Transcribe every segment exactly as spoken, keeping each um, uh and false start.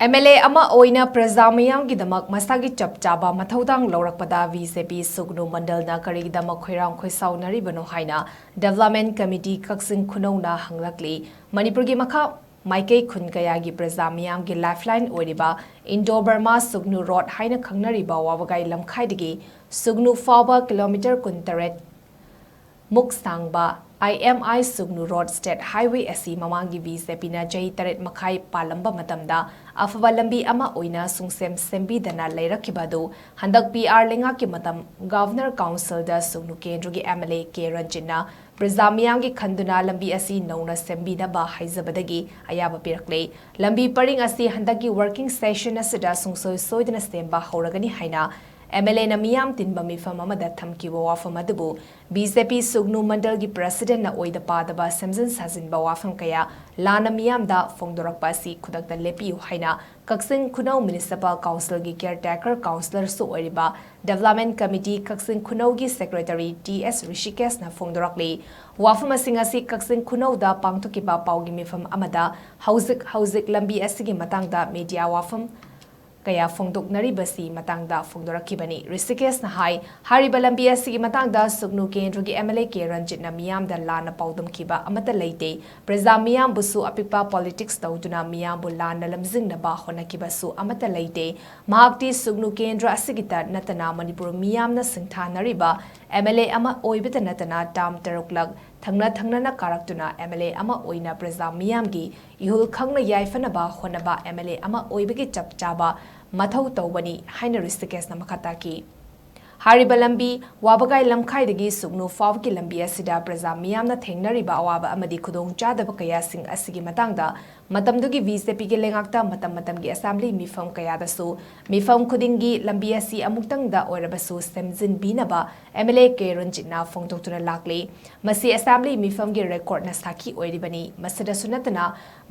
M L ꯑꯦ ꯑꯃ ꯑꯣꯏꯅ ꯄ꯭ꯔꯖꯥ ꯃꯤꯌꯥꯝꯒꯤꯗꯃꯛ ꯃꯁꯥꯒꯤ ꯆꯞ ꯆꯥꯕ ꯃꯊꯧꯗꯥꯡ ꯂꯧꯔꯛꯄꯗ ꯕꯤ ꯖꯦ ꯄꯤ ꯁꯨꯒꯅꯨ ꯃꯟꯗꯜꯅ ꯀꯔꯤꯒꯤꯗꯃꯛ ꯈꯣꯏꯔꯥꯡ ꯈꯣꯏꯁꯥꯎꯅꯔꯤꯕꯅꯣ ꯍꯥꯏꯅ Development Committee ꯀꯛꯆꯤꯡ ꯈꯨꯅꯧꯅ ꯍꯪꯂꯛꯂꯤ꯫ ꯃꯅꯤꯄꯨꯔꯒꯤ ꯃꯈꯥ ꯃꯥꯏꯀꯩ ꯈꯨꯟ ꯀꯌꯥꯒꯤ ꯄ꯭ꯔꯖꯥ ꯃꯤꯌꯥꯝꯒꯤ lifeline ꯑꯣꯏꯔꯤꯕ ꯏꯟꯗꯣ ꯕꯔꯃꯥ ꯁꯨꯒꯅꯨ ꯔꯣꯗ ꯍꯥꯏꯅ ꯈꯪꯅꯔꯤꯕ ꯋꯥꯕꯒꯥꯏ ꯂꯝꯈꯥꯏꯗꯒꯤ ꯁꯨꯒꯅꯨ ꯐꯥꯎꯕ ꯀꯤꯂꯣꯃꯤꯇꯔ ꯀꯨꯟꯇꯔꯦꯠ ꯃꯨꯛ ꯁꯥꯡꯕ ꯑꯥꯏ ꯑꯦꯝ ꯑꯥꯏ ꯁꯨꯒꯅꯨ ꯔꯣꯗ ꯁ꯭ꯇꯦꯠ ꯍꯥꯏꯋꯦ ꯑꯁꯤ ꯃꯃꯥꯡꯒꯤ ꯕꯤ ꯖꯦ ꯄꯤꯅ ꯆꯍꯤ ꯇꯔꯦꯠ ꯃꯈꯥꯏ ꯄꯥꯜꯂꯝꯕ ꯃꯇꯝꯗ ꯑꯐꯕ ꯂꯝꯕꯤ ꯑꯃ ꯑꯣꯏꯅ ꯁꯨꯡꯁꯦꯝ ꯁꯦꯝꯕꯤꯗꯅ ꯂꯩꯔꯛꯈꯤꯕ ꯑꯗꯨ ꯍꯟꯗꯛ ꯄꯤ ꯑꯥꯔ ꯂꯩꯉꯥꯛꯀꯤ ꯃꯇꯝ ꯒꯚꯔꯅꯔ ꯀꯥꯎꯟꯁꯤꯜꯗ ꯁꯨꯒꯅꯨ ꯀꯦꯟꯗ꯭ꯔꯒꯤ ꯑꯦꯝ ꯑꯦꯜ ꯑꯦ ꯀꯦ ꯔꯟꯖꯤꯠꯅ ꯄ꯭ꯔꯖꯥ ꯃꯤꯌꯥꯝꯒꯤ ꯈꯟꯗꯨꯅ ꯂꯝꯕꯤ ꯑꯁꯤ ꯅꯧꯅ ꯁꯦꯝꯕꯤꯅꯕ ꯍꯥꯏꯖꯕꯗꯒꯤ ꯑꯌꯥꯕ ꯄꯤꯔꯛꯂꯦ꯫ ꯂꯝꯕꯤ ꯄꯔꯤꯡ ꯑꯁꯤ ꯍꯟꯗꯛꯀꯤ ꯋꯥꯔꯀꯤꯡ ꯁꯦꯁꯟ ꯑꯁꯤꯗ ꯁꯨꯡꯁꯣꯏ ꯁꯣꯏꯗꯅ ꯁꯦꯝꯕ ꯍꯧꯔꯒꯅꯤ ꯍꯥꯏꯅ ꯑꯦꯝ ꯑꯦꯜ ꯑꯦꯅ ꯃꯤꯌꯥꯝ ꯇꯤꯟꯕ ꯃꯤꯐꯝ ꯑꯃꯗ ꯊꯝꯈꯤꯕ ꯋꯥꯐꯝ ꯑꯗꯨꯕꯨ ꯕꯤ ꯖꯦ ꯄꯤ ꯁꯨꯒꯅꯨ ꯃꯟꯗꯜꯒꯤ ꯄ꯭ꯔꯁꯤꯗꯦꯟꯠꯅ ꯑꯣꯏꯗ ꯄꯥꯗꯕ ꯁꯦꯝꯖꯤꯟ ꯁꯥꯖꯤꯟꯕ ꯋꯥꯐꯝ ꯀꯌꯥ ꯂꯥꯟꯅ ꯃꯤꯌꯥꯝꯗ ꯐꯣꯡꯗꯣꯔꯛꯄ ꯑꯁꯤ ꯈꯨꯗꯛꯇ ꯂꯦꯞꯄꯤꯌꯨ ꯍꯥꯏꯅ ꯀꯛꯆꯤꯡ ꯈꯨꯅꯧ ꯃ꯭ꯌꯨꯅꯤꯁꯤꯄꯥꯜ ꯀꯥꯎꯟꯁꯤꯜꯒꯤ ꯀꯤꯌꯔ ꯇꯦꯀꯔ ꯀꯥꯎꯟꯁꯤꯂꯔꯁꯨ ꯑꯣꯏꯔꯤꯕ ꯗꯦꯕꯂꯞꯃꯦꯟꯠ ꯀꯃꯤꯇꯤ ꯀꯛꯆꯤꯡ ꯈꯨꯅꯧꯒꯤ ꯁꯦꯀ꯭ꯔꯦꯇꯔꯤ ꯇꯤ ꯑꯦꯁ ꯔꯤꯁꯤꯀꯦꯁꯅ ꯐꯣꯡꯗꯣꯔꯛꯂꯤ꯫ ꯋꯥꯐꯝ ꯑꯁꯤꯡ ꯑꯁꯤ ꯀꯛꯆꯤꯡ ꯈꯨꯅꯧꯗ ꯄꯥꯡꯊꯣꯛꯈꯤꯕ ꯄꯥꯎꯒꯤ ꯃꯤꯐꯝ ꯑꯃꯗ ꯍꯧꯖꯤꯛ ꯍꯧꯖꯤꯛ ꯂꯝꯕꯤ ꯑꯁꯤꯒꯤ ꯃꯇꯥꯡꯗ ꯃꯤꯗꯤꯌꯥ ꯋꯥꯐꯝ ꯀꯌꯥ ꯐꯣꯡꯗꯣꯛꯅꯔꯤꯕꯁꯤ ꯃꯇꯥꯡꯗ ꯐꯣꯡꯗꯣꯔꯛꯈꯤꯕꯅꯤ꯫ ꯔꯤꯁꯤꯀꯦꯁꯅ ꯍꯥꯏ, ꯍꯥꯏꯔꯤꯕ ꯂꯝꯕꯤ ꯑꯁꯤꯒꯤ ꯃꯇꯥꯡꯗ ꯁꯨꯒꯅꯨ ꯀꯦꯟꯗ꯭ꯔꯒꯤ ꯑꯦꯝ ꯑꯦꯜ ꯑꯦ ꯀꯦ ꯔꯟꯖꯤꯠꯅ ꯃꯤꯌꯥꯝꯗ ꯂꯥꯟꯅ ꯄꯥꯎꯗꯝꯈꯤꯕ ꯑꯃꯠꯇ ꯂꯩꯇꯦ꯫ ꯄ꯭ꯔꯖꯥ ꯃꯤꯌꯥꯝꯕꯨꯁꯨ ꯑꯄꯤꯛꯄ ꯄꯣꯂꯤꯇꯤꯛꯁ ꯇꯧꯗꯨꯅ ꯃꯤꯌꯥꯝꯕꯨ ꯂꯥꯟꯅ ꯂꯝꯖꯤꯡꯅꯕ ꯍꯣꯠꯅꯈꯤꯕꯁꯨ ꯑꯃꯠꯇ ꯂꯩꯇꯦ꯫ ꯃꯍꯥꯛꯇꯤ ꯁꯨꯒꯅꯨ ꯀꯦꯟꯗ꯭ꯔ ꯑꯁꯤꯒꯤꯇ ꯅꯠꯇꯅ ꯃꯅꯤꯄꯨꯔ ꯃꯤꯌꯥꯝꯅ ꯁꯤꯡꯊꯥꯅꯔꯤꯕ ꯑꯦꯝ ꯑꯦꯜ ꯑꯦ ꯑꯃ ꯑꯣꯏꯕꯇ ꯅꯠꯇꯅ ꯇꯥꯔꯝ ꯇꯔꯨꯛꯂꯛ ꯊꯪꯅ ꯊꯪꯅꯅ ꯀꯥꯔꯛꯇꯨꯅ ꯑꯦꯝ ꯑꯦꯜ ꯑꯦ ꯑꯃ ꯑꯣꯏꯅ ꯄ꯭ꯔꯖꯥ ꯃꯤꯌꯥꯝꯒꯤ ꯏꯍꯨꯜ ꯈꯪꯅ ꯌꯥꯏꯐꯅꯕ ꯍꯣꯠꯅꯕ ꯑꯦꯝ ꯑꯦꯜ ꯑꯦ ꯑꯃ ꯑꯣꯏꯕꯒꯤ ꯆꯞ ꯆꯥꯕ ꯃꯊꯧ ꯇꯧꯕꯅꯤ ꯍꯥꯏꯅ ꯔꯤꯁꯤꯀꯦꯁꯅ ꯃꯈꯥ ꯇꯥꯈꯤ꯫ ꯍꯥꯏꯔꯤꯕ ꯂꯝꯕꯤ ꯋꯥꯕꯒꯥꯏ ꯂꯝꯈꯥꯏꯗꯒꯤ ꯁꯨꯒꯅꯨ ꯐꯥꯎꯕꯒꯤ ꯂꯝꯕꯤ ꯑꯁꯤꯗ ꯄ꯭ꯔꯖꯥ ꯃꯤꯌꯥꯝꯅ ꯊꯦꯡꯅꯔꯤꯕ ꯑꯋꯥꯕ ꯑꯃꯗꯤ ꯈꯨꯗꯣꯡꯆꯥꯗꯕ ꯀꯌꯥꯁꯤꯡ ꯑꯁꯤꯒꯤ ꯃꯇꯥꯡꯗ ꯃꯇꯝꯗꯨꯒꯤ ꯕꯤ ꯖꯦ ꯄꯤꯒꯤ ꯂꯩꯉꯥꯛꯇ ꯃꯇꯝ ꯃꯇꯝꯒꯤ ꯑꯦꯁꯦꯝꯕ꯭ꯂꯤ ꯃꯤꯐꯝ ꯀꯌꯥꯗꯁꯨ ꯃꯤꯐꯝ ꯈꯨꯗꯤꯡꯒꯤ ꯂꯝꯕꯤ ꯑꯁꯤ ꯑꯃꯨꯛꯇꯪꯗ ꯑꯣꯏꯔꯕꯁꯨ ꯁꯦꯝꯖꯤꯟꯕꯤꯅꯕ ꯑꯦꯝ ꯑꯦꯜ ꯑꯦ ꯀꯦ ꯔꯟꯖꯤꯠꯅ ꯐꯣꯡꯗꯣꯛꯇꯨꯅ ꯂꯥꯛꯂꯤ꯫ ꯃꯁꯤ ꯑꯦꯁꯦꯝꯕ꯭ꯂꯤ ꯃꯤꯐꯝꯒꯤ ꯔꯦꯀꯣꯔꯗꯅ ꯁꯥꯈꯤ ꯑꯣꯏꯔꯤꯕꯅꯤ꯫ ꯃꯁꯤꯗꯁꯨ ꯅꯠꯇꯅ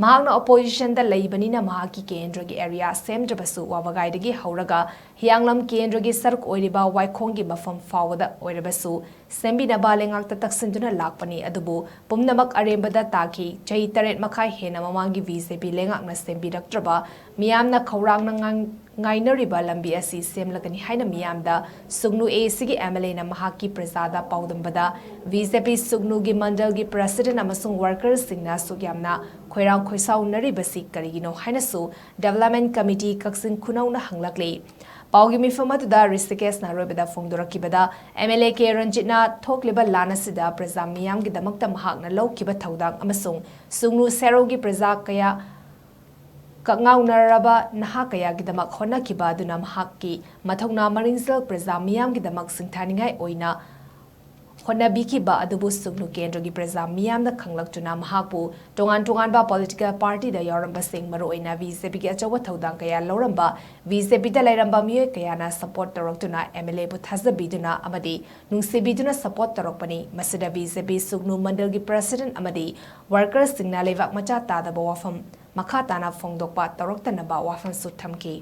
ꯃꯍꯥꯛꯅ ꯑꯣꯄꯣꯖꯤꯁꯟꯗ ꯂꯩꯕꯅꯤꯅ ꯃꯍꯥꯛꯀꯤ ꯀꯦꯟꯗ꯭ꯔꯒꯤ ꯑꯦꯔꯤꯌꯥ ꯁꯦꯝꯗ꯭ꯔꯕꯁꯨ ꯋꯥꯕꯒꯥꯏꯗꯒꯤ ꯍꯧꯔꯒ ꯍꯤꯌꯥꯡꯂꯝ ꯀꯦꯟꯗ꯭ꯔꯒꯤ ꯁꯔꯨꯛ ꯑꯣꯏꯔꯤꯕ ꯋꯥꯏꯈꯣꯡꯒꯤ ꯃꯐꯝ ꯐꯥꯎꯕꯗ ꯑꯣꯏꯔꯕꯁꯨ ꯁꯦꯝꯕꯤꯅꯕ ꯂꯩꯉꯥꯛꯇ ꯇꯛꯁꯤꯟꯗꯨꯅ ꯂꯥꯛꯄꯅꯤ꯫ ꯑꯗꯨꯕꯨ ꯄꯨꯝꯅꯃꯛ ꯑꯔꯦꯝꯕꯗ ꯇꯥꯈꯤ꯫ ꯆꯍꯤ ꯇꯔꯦꯠ ꯃꯈꯥꯏ ꯍꯦꯟꯅ ꯃꯃꯥꯡꯒꯤ ꯕꯤ ꯖꯦ ꯄꯤ ꯂꯩꯉꯥꯛꯅ ꯁꯦꯝꯕꯤꯔꯛꯇ꯭ꯔꯕ, ꯃꯤꯌꯥꯝꯅ ꯈꯧꯔꯥꯡꯅ ꯉꯥꯡ-, ꯉꯥꯏꯅꯔꯤꯕ ꯂꯝꯕꯤ ꯑꯁꯤ ꯁꯦꯝꯂꯒꯅꯤ ꯍꯥꯏꯅ ꯃꯤꯌꯥꯝꯗ ꯁꯨꯒꯅꯨ ꯑꯦ ꯑꯦ ꯁꯤꯒꯤ ꯑꯦꯝ ꯑꯦꯜ ꯑꯦꯅ ꯃꯍꯥꯛꯀꯤ ꯄ꯭ꯔꯖꯥꯗ ꯄꯥꯎꯗꯝꯕꯗ, ꯕꯤ ꯖꯦ ꯄꯤ ꯁꯨꯒꯅꯨꯒꯤ ꯃꯟꯗꯜꯒꯤ ꯄ꯭ꯔꯁꯤꯗꯦꯟ ꯑꯃꯁꯨꯡ ꯋꯥꯔꯀꯔꯁꯤꯡꯅ ꯑꯁꯨꯛ ꯌꯥꯝꯅ ꯈꯣꯏꯔꯥꯡ ꯈꯣꯏꯁꯥꯎꯅꯔꯤꯕꯁꯤ ꯀꯔꯤꯒꯤꯅꯣ ꯍꯥꯏꯅꯁꯨ ꯗꯤꯕꯦꯂꯞꯃꯦꯟ ꯀꯃꯤꯇꯤ ꯀꯛꯆꯤꯡ ꯈꯨꯅꯧꯅ ꯍꯪꯂꯛꯂꯤ꯫ ꯄꯥꯎꯒꯤ ꯃꯤꯐꯝ ꯑꯗꯨꯗ ꯔꯤꯁꯤꯀꯦꯁꯅ ꯑꯔꯣꯏꯕꯗ ꯐꯣꯡꯗꯣꯔꯛꯈꯤꯕꯗ, ꯑꯦꯝ ꯑꯦꯜ ꯑꯦ ꯀꯦ ꯔꯟꯖꯤꯠꯅ ꯊꯣꯛꯂꯤꯕ ꯂꯥꯟ ꯑꯁꯤꯗ ꯄ꯭ꯔꯖꯥ ꯃꯤꯌꯥꯝꯒꯤꯗꯃꯛꯇ ꯃꯍꯥꯛꯅ ꯂꯧꯈꯤꯕ ꯊꯧꯗꯥꯡ ꯑꯃꯁꯨꯡ ꯁꯨꯒꯅꯨ ꯁꯦꯔꯧꯒꯤ ꯄ꯭ꯔꯖꯥ ꯀꯌꯥ ꯀꯛꯉꯥꯎꯅꯔꯕ ꯅꯍꯥ ꯀꯌꯥꯒꯤꯗꯃꯛ ꯍꯣꯠꯅꯈꯤꯕ ꯑꯗꯨꯅ ꯃꯍꯥꯛꯀꯤ ꯃꯊꯧꯅꯥ ꯃꯔꯤꯡꯖꯦꯜ ꯄ꯭ꯔꯖꯥ ꯃꯤꯌꯥꯝꯒꯤꯗꯃꯛ ꯁꯤꯡꯊꯥꯅꯤꯡꯉꯥꯏ ꯑꯣꯏꯅ ꯍꯣꯠꯅꯕꯤꯈꯤꯕ ꯑꯗꯨꯕꯨ ꯁꯨꯒꯅꯨ ꯀꯦꯟꯗ꯭ꯔꯒꯤ ꯄ꯭ꯔꯖꯥ ꯃꯤꯌꯥꯝꯅ ꯈꯪꯂꯛꯇꯨꯅ ꯃꯍꯥꯛꯄꯨ ꯇꯣꯉꯥꯟ ꯇꯣꯉꯥꯟꯕ ꯄꯣꯂꯤꯇꯤꯀꯦꯜ ꯄꯥꯔꯇꯤꯗ ꯌꯥꯎꯔꯝꯕꯁꯤꯡ, ꯃꯔꯨꯑꯣꯏꯅ ꯕꯤ ꯖꯦ ꯄꯤꯒꯤ ꯑꯆꯧꯕ ꯊꯧꯗꯥꯡ ꯀꯌꯥ ꯂꯧꯔꯝꯕ ꯕꯤ ꯖꯦ ꯄꯤꯗ ꯂꯩꯔꯝꯕ ꯃꯤꯑꯣꯏ ꯀꯌꯥꯅ ꯁꯄꯣꯔꯠ ꯇꯧꯔꯛꯇꯨꯅ ꯑꯦꯝ ꯑꯦꯜ ꯑꯦꯕꯨ ꯊꯥꯖꯕꯤꯗꯨꯅ ꯑꯃꯗꯤ ꯅꯨꯡꯁꯤꯕꯤꯗꯨꯅ ꯁꯄꯣꯔꯠ ꯇꯧꯔꯛꯄꯅꯤ꯫ ꯃꯁꯤꯗ ꯕꯤ ꯖꯦ ꯄꯤ ꯁꯨꯒꯅꯨ ꯃꯟꯗꯜꯒꯤ ꯄ꯭ꯔꯁꯤꯗꯦꯟ ꯑꯃꯗꯤ ꯋꯥꯔꯀꯔꯁꯤꯡꯅ ꯂꯩꯕꯥꯛ ꯃꯆꯥ ꯇꯥꯗꯕ ꯋꯥꯐꯝ ꯃꯈꯥ ꯇꯥꯅ ꯐꯣꯡꯗꯣꯛꯄ ꯇꯧꯔꯛꯇꯅꯕ ꯋꯥꯐꯝꯁꯨ ꯊꯝꯈꯤ꯫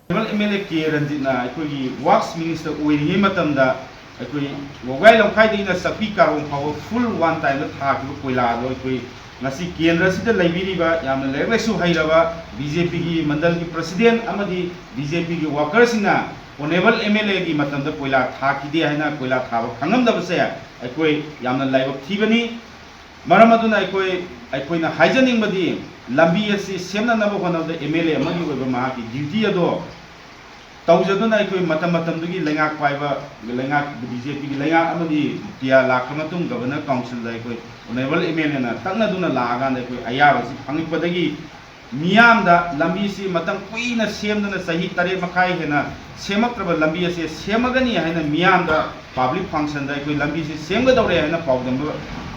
ꯑꯦꯝ ꯑꯦꯜ ꯑꯦ ꯀꯦ ꯔꯟꯖꯤꯠꯅ ꯑꯩꯈꯣꯏꯒꯤ ꯋꯥꯔꯛꯁ ꯃꯤꯅꯤꯁꯇꯔ ꯑꯣꯏꯔꯤꯉꯩ ꯃꯇꯝꯗ ꯑꯩꯈꯣꯏ ꯋꯥꯕꯒꯥꯏ ꯂꯝꯈꯥꯏꯗꯒꯤꯅ ꯆꯥꯛꯄꯤ ꯀꯥꯔꯣꯡ ꯐꯥꯎꯕ ꯐꯨꯜ ꯋꯥꯟ ꯇꯥꯏꯝꯗ ꯊꯥꯈꯤꯕ ꯀꯣꯏꯂꯥꯗꯣ ꯑꯩꯈꯣꯏ ꯉꯁꯤ ꯀꯦꯟꯗ꯭ꯔ ꯑꯁꯤꯗ ꯂꯩꯕꯤꯔꯤꯕ ꯌꯥꯝꯅ ꯂꯥꯏꯔꯤꯛ ꯂꯥꯏꯁꯨ ꯍꯩꯔꯕ ꯕꯤ ꯖꯦ ꯄꯤꯒꯤ ꯃꯟꯗꯜꯒꯤ ꯄ꯭ꯔꯁꯤꯗꯦꯟ ꯑꯃꯗꯤ ꯕꯤ ꯖꯦ ꯄꯤꯒꯤ ꯋꯥꯔꯀꯔꯁꯤꯡꯅ ꯑꯣꯅꯦꯕꯜ ꯑꯦꯝ ꯑꯦꯜ ꯑꯦꯒꯤ ꯃꯇꯝꯗ ꯀꯣꯏꯂꯥ ꯊꯥꯈꯤꯗꯦ ꯍꯥꯏꯅ ꯀꯣꯏꯂꯥ ꯊꯥꯕ ꯈꯪꯉꯝꯗꯕꯁꯦ ꯑꯩꯈꯣꯏ ꯌꯥꯝꯅ ꯂꯥꯏꯕꯛ ꯊꯤꯕꯅꯤ꯫ ꯃꯔꯝ ꯑꯗꯨꯅ ꯑꯩꯈꯣꯏ, ꯑꯩꯈꯣꯏꯅ ꯍꯥꯏꯖꯅꯤꯡꯕꯗꯤ, ꯂꯝꯕꯤ ꯑꯁꯤ ꯁꯦꯝꯅꯅꯕ ꯍꯣꯠꯅꯕꯗ ꯑꯦꯝ ꯑꯦꯜ ꯑꯦ ꯑꯃꯒꯤ ꯑꯣꯏꯕ ꯃꯍꯥꯛꯀꯤ ꯗ꯭ꯌꯨꯇꯤ ꯑꯗꯣ ꯇꯧꯖꯗꯨꯅ ꯑꯩꯈꯣꯏ ꯃꯇꯝ ꯃꯇꯝꯗꯨꯒꯤ ꯂꯩꯉꯥꯛ ꯄꯥꯏꯕ ꯂꯩꯉꯥꯛ, ꯕꯤ ꯖꯦ ꯄꯤꯒꯤ ꯂꯩꯉꯥꯛ ꯑꯃꯗꯤ ꯄꯤꯌꯥ ꯂꯥꯛꯈ꯭ꯔ ꯃꯇꯨꯡ ꯒꯚꯔꯅꯔ ꯀꯥꯎꯟꯁꯤꯜꯗ ꯑꯩꯈꯣꯏ ꯑꯣꯅꯦꯕꯜ ꯑꯦꯝ ꯑꯦꯜ ꯑꯦꯅ ꯇꯛꯅꯗꯨꯅ ꯂꯥꯛꯑꯀꯥꯟꯗ ꯑꯩꯈꯣꯏ ꯑꯌꯥꯕꯁꯤ ꯐꯪꯉꯛꯄꯗꯒꯤ ꯃꯤꯌꯥꯝꯗ ꯂꯝꯕꯤꯁꯤ ꯃꯇꯝ ꯀꯨꯏꯅ ꯁꯦꯝꯗꯨꯅ ꯆꯍꯤ ꯇꯔꯦꯠ ꯃꯈꯥꯏ ꯍꯦꯟꯅ ꯁꯦꯝꯃꯛꯇ꯭ꯔꯕ ꯂꯝꯕꯤ ꯑꯁꯤ ꯁꯦꯝꯃꯒꯅꯤ ꯍꯥꯏꯅ ꯃꯤꯌꯥꯝꯗ ꯄꯕ꯭ꯂꯤꯛ ꯐꯪꯁꯟꯗ ꯑꯩꯈꯣꯏ ꯂꯝꯕꯤꯁꯤ ꯁꯦꯝꯒꯗꯧꯔꯦ ꯍꯥꯏꯅ ꯄꯥꯎꯗꯝꯕ,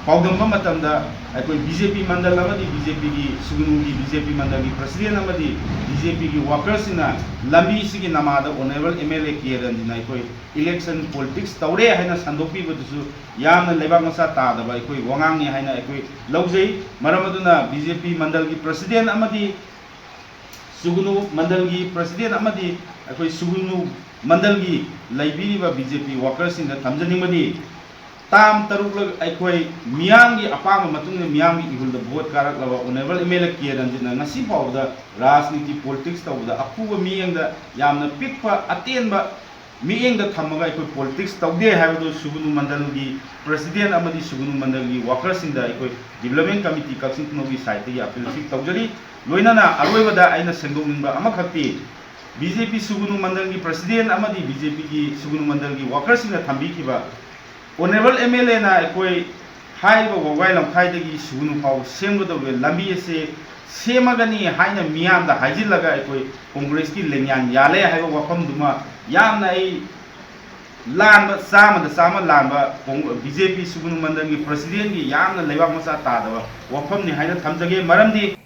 ꯄꯥꯎꯗꯝꯕ ꯃꯇꯝꯗ ꯑꯩꯈꯣꯏ ꯕꯤ ꯖꯦ ꯄꯤ ꯃꯟꯗꯜ ꯑꯃꯗꯤ ꯕꯤ ꯖꯦ ꯄꯤꯒꯤ ꯁꯨꯒꯅꯨꯒꯤ ꯕꯤ ꯖꯦ ꯄꯤ ꯃꯟꯗꯜꯒꯤ ꯄ꯭ꯔꯁꯤꯗꯦꯟ ꯑꯃꯗꯤ ꯕꯤ ꯖꯦ ꯄꯤꯒꯤ ꯋꯥꯔꯀꯔꯁꯤꯡꯅ ꯂꯝꯕꯤꯁꯤꯒꯤ ꯅꯃꯥꯗ honourable M L A K ꯔꯟꯖꯤꯠꯅ ꯑꯩꯈꯣꯏ ꯏꯂꯦꯛꯁꯟ ꯄꯣꯂꯤꯇꯤꯛꯁ ꯇꯧꯔꯦ ꯍꯥꯏꯅ ꯁꯟꯗꯣꯛꯄꯤꯕꯗꯨꯁꯨ ꯌꯥꯝꯅ ꯂꯩꯕꯥꯛ ꯃꯆꯥ ꯇꯥꯗꯕ ꯑꯩꯈꯣꯏ ꯋꯥꯉꯥꯡꯅꯤ ꯍꯥꯏꯅ ꯑꯩꯈꯣꯏ ꯂꯧꯖꯩ꯫ ꯃꯔꯝ ꯑꯗꯨꯅ ꯕꯤ ꯖꯦ ꯄꯤ ꯃꯟꯗꯜꯒꯤ ꯄ꯭ꯔꯁꯤꯗꯦꯟ ꯑꯃꯗꯤ ꯁꯨꯒꯅꯨ ꯃꯟꯗꯜꯒꯤ ꯄ꯭ꯔꯁꯤꯗꯦꯟ ꯑꯃꯗꯤ ꯑꯩꯈꯣꯏ ꯁꯨꯒꯅꯨ ꯃꯟꯗꯜꯒꯤ ꯂꯩꯕꯤꯔꯤꯕ ꯕꯤ ꯖꯦ ꯄꯤ ꯋꯥꯀꯔꯁꯤꯡꯗ ꯊꯝꯖꯅꯤꯡꯕꯗꯤ, ꯇꯥꯝ ꯇꯔꯨꯛꯂꯛ ꯑꯩꯈꯣꯏ ꯃꯤꯌꯥꯝꯒꯤ ꯑꯄꯥꯝꯕ ꯃꯇꯨꯡ ꯏꯟꯅ ꯃꯤꯌꯥꯝꯒꯤ ꯏꯍꯨꯜꯗ ꯚꯣꯠ ꯀꯥꯔꯛꯂꯕ honourable M L A K ꯔꯟꯖꯤꯠꯅ ꯉꯁꯤ ꯐꯥꯎꯕꯗ ꯔꯥꯖꯅꯤꯇꯤ, ꯄꯣꯂꯤꯇꯤꯛꯁ ꯇꯧꯕꯗ ꯑꯀꯨꯕ ꯃꯤꯠꯌꯦꯡꯗ ꯌꯥꯝꯅ ꯄꯤꯛꯄ, ꯑꯇꯦꯟꯕ ꯃꯤꯠꯌꯦꯡꯗ ꯊꯝꯃꯒ ꯑꯩꯈꯣꯏ ꯄꯣꯂꯤꯇꯤꯛꯁ ꯇꯧꯗꯦ ꯍꯥꯏꯕꯗꯨ ꯁꯨꯒꯨꯅꯨ ꯃꯟꯗꯜꯒꯤ ꯄ꯭ꯔꯁꯤꯗꯦꯟ ꯑꯃꯗꯤ ꯁꯨꯒꯨꯅꯨ ꯃꯟꯗꯜꯒꯤ ꯋꯥꯀꯔꯁꯤꯡꯗ ꯑꯩꯈꯣꯏ ꯗꯤꯕ꯭ꯂꯞꯃꯦꯟ ꯀꯃꯤꯇꯤ ꯀꯛꯆꯤꯡ ꯈꯨꯅꯧꯒꯤ ꯁꯥꯏꯠꯇꯒꯤ ꯑꯄꯤꯜꯁꯤ ꯇꯧꯖꯔꯤ꯫ ꯂꯣꯏꯅꯅ ꯑꯔꯣꯏꯕꯗ ꯑꯩꯅ ꯁꯦꯡꯗꯣꯛꯅꯤꯡꯕ ꯑꯃꯈꯛꯇꯤ, ꯕꯤ ꯖꯦ ꯄꯤ ꯁꯨꯒꯨꯅꯨ ꯃꯟꯗꯜꯒꯤ ꯄ꯭ꯔꯁꯤꯗꯦꯟ ꯑꯃꯗꯤ ꯕꯤ ꯖꯦ ꯄꯤꯒꯤ ꯁꯨꯒꯨꯅꯨ ꯃꯟꯗꯜꯒꯤ ꯋꯥꯀꯔꯁꯤꯡꯅ ꯊꯝꯕꯤꯈꯤꯕ ꯑꯣꯅꯔꯦꯕꯜ ꯑꯦꯝ ꯑꯦꯜ ꯑꯦꯅ ꯑꯩꯈꯣꯏ ꯍꯥꯏꯔꯤꯕ ꯋꯥꯕꯒꯥꯏ ꯂꯝꯈꯥꯏꯗꯒꯤ ꯁꯨꯒꯨꯅꯨ ꯐꯥꯎꯕ ꯁꯦꯝꯒꯗꯧꯔꯤꯕ ꯂꯝꯕꯤ ꯑꯁꯤ ꯁꯦꯝꯃꯒꯅꯤ ꯍꯥꯏꯅ ꯃꯤꯌꯥꯝꯗ ꯍꯥꯏꯖꯤꯜꯂꯒ ꯑꯩꯈꯣꯏ ꯀꯣꯡꯒ꯭ꯔꯦꯁꯀꯤ ꯂꯦꯡꯌꯥꯟ ꯌꯥꯜꯂꯦ ꯍꯥꯏꯕ ꯋꯥꯐꯝꯗꯨꯃ ꯌꯥꯝꯅ ꯑꯩ ꯂꯥꯟꯕ, ꯆꯥꯝꯃꯗ ꯆꯥꯝꯃ ꯂꯥꯟꯕ ꯀꯣꯡ-, ꯕꯤ ꯖꯦ ꯄꯤ ꯁꯨꯒꯨꯅꯨ ꯃꯟꯗꯜꯒꯤ ꯄ꯭ꯔꯁꯤꯗꯦꯟꯒꯤ ꯌꯥꯝꯅ ꯂꯩꯕꯥꯛ ꯃꯆꯥ ꯇꯥꯗꯕ ꯋꯥꯐꯝꯅꯤ ꯍꯥꯏꯅ ꯊꯝꯖꯒꯦ꯫ ꯃꯔꯝꯗꯤ